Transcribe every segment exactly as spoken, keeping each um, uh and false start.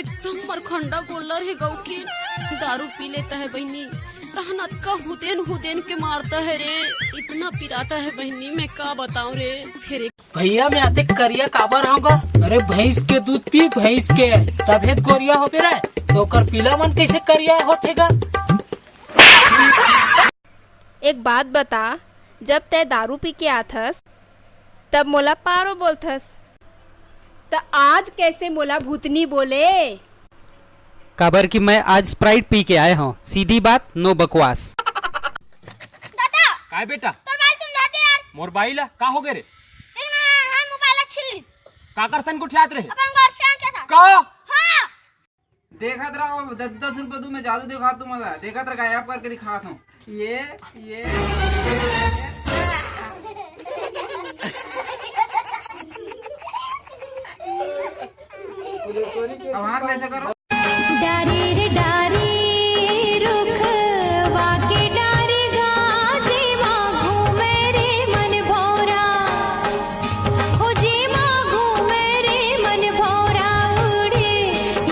एकदम मरखंडा गोल्लर हे गौकिन, दारू पी लेता है बहिनी, तहन अतका हुदेन हुदेन के मारता है रे, इतना पिराता है बहिनी, मैं का बताऊं रे। फिर एक भैया, मैं अतेक करिया काबर हंव गा? अरे, भैंस के दूध पी, भैंस के, तभे त गोरिया होबे रे। तो ओकर पीला मन कैसे करिया होथे गा? एक बात बता, जब तै दारू पी के आथस, तब मोला पारो बोलथस, त आज कैसे मोला भूतनी बोले? काबर कि मैं आज Sprite पी के आए हंव। सीधी बात, no बकवास। दादा, काय बेटा? तोर बाई समझा दे यार। मोर बाई ला का हो गे रे? देख ना, हां, मोबाइल ला छीन लिस। काकर संग गोठियात रहे? अपन गर्लफ्रेंड के साथ। का? हां। देखत रहो, दस दस रुपये दू, मैं जादू दिखात तुमला। देखत रह, गायब करके दिखात हंव। ये, ये, ये। आवाज कैसे करो? डारी रे डारी, रुखवा के डारी गा, जेमा घूमे रे मन भौरा। ओ जेमा घूमे रे मन भौरा, उड़े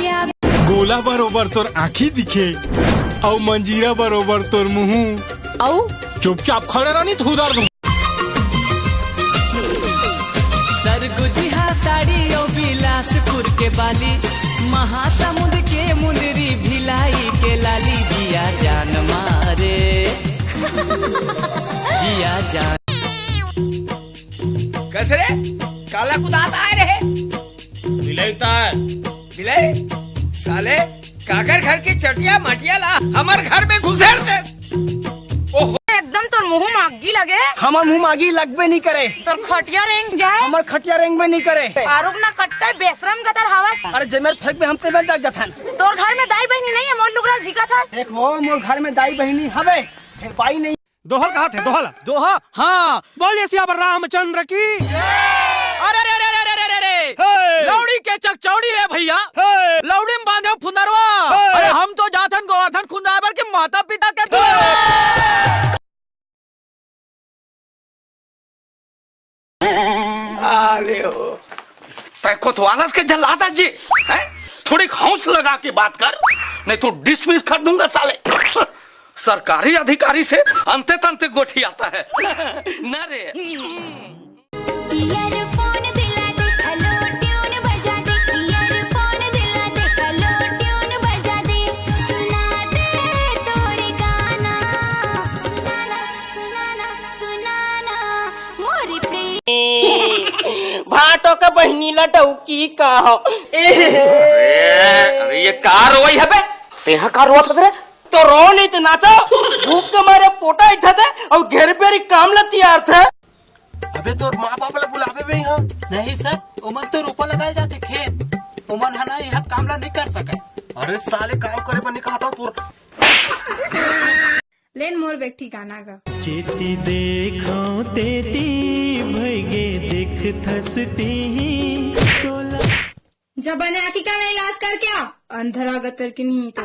या गोला बरोबर तोर आँखी दिखे, अउ मंजीरा बरोबर तोर मुंह। अउ चुपचाप खड़े रहनी, थूदर दूं। सरगुजिहा साड़ी अउ बिलासपुर के बाली, महासमुंद के मुंदरी, भिलाई के लाली, जिया जान मारे, जिया जान। कस रे, काला कुदात आए रहे? बिलई त आय। बिलई? साले, काकर घर के चटिया मटिया ला हमर घर में घुसेर दे। ओहो। एकदम तोर मुंह मागी लगे। हमर मुंह मागी लगबे नहीं करे। तोर खटिया रेंग जाए। हमर खटिया रेंगबे नहीं करे। आरुग ना कटते बेशरम गदर हवस। अरे जेमेर फेंकबे हम तेमेर जाग जाथन। तोर घर में दाई बहिनी नहीं है, मोर लुगरा झिकत हस। देख वो मोर घर में दाई बहिनी हवे, फेर बाई नहीं। दोहा ल कहाथे, दोहा ल। दोहा? हाँ। बोलिए सियावर रामचंद्र की। अरे, अरे, अरे, अरे, अरे, अरे, अरे। हे। लौड़ी के चकचौड़ी रे भैया। हे। लौड़ी में बांधे फुंदरवा। हे। अरे, हम तो जाथन गोवर्धन खुंदाए बर के माता पिता के दुआरे। आले हो। तै कोतवालस के जल्लाद जी, हैं? थोड़ी हौस लगा के बात कर, नहीं तो डिसमिस कर दूंगा साले। सरकारी अधिकारी से अंते तंते गोठियाता है। ना रे। ईयरफोन दिला दे, हेलो ट्यून बजा दे। ईयरफोन दिला दे, हेलो ट्यून बजा दे। सुना दे तोरे गाना, सुनाना, सुनाना, सुनाना। मोरी प्रेम। भाटो के बहिनी ला डौकी कहो। अरे, अरे, ये का रोवई हबे? तेहा का रोवत हस रे? तो रो नहीं तो नाचो। भूख के मारे पोटा इठा थे अउ घेर पेरी काम ला तियार थे। अबे तोर माँ बाप ला बुलाबे बे इहाँ। नहीं सर, ओमन तो रोपा लगाए जाथे खेत। ओमन ह ना यहाँ काम ला नहीं कर सके। अरे साले, काम करे बर नहीं कहा था तोर। लेन मोर बेटी गाना गा। जेती देखो तेती भइगे देखथस तेही तोला। जब बने आती का इलाज करके आ, अंधरा गतर की नहीं तो।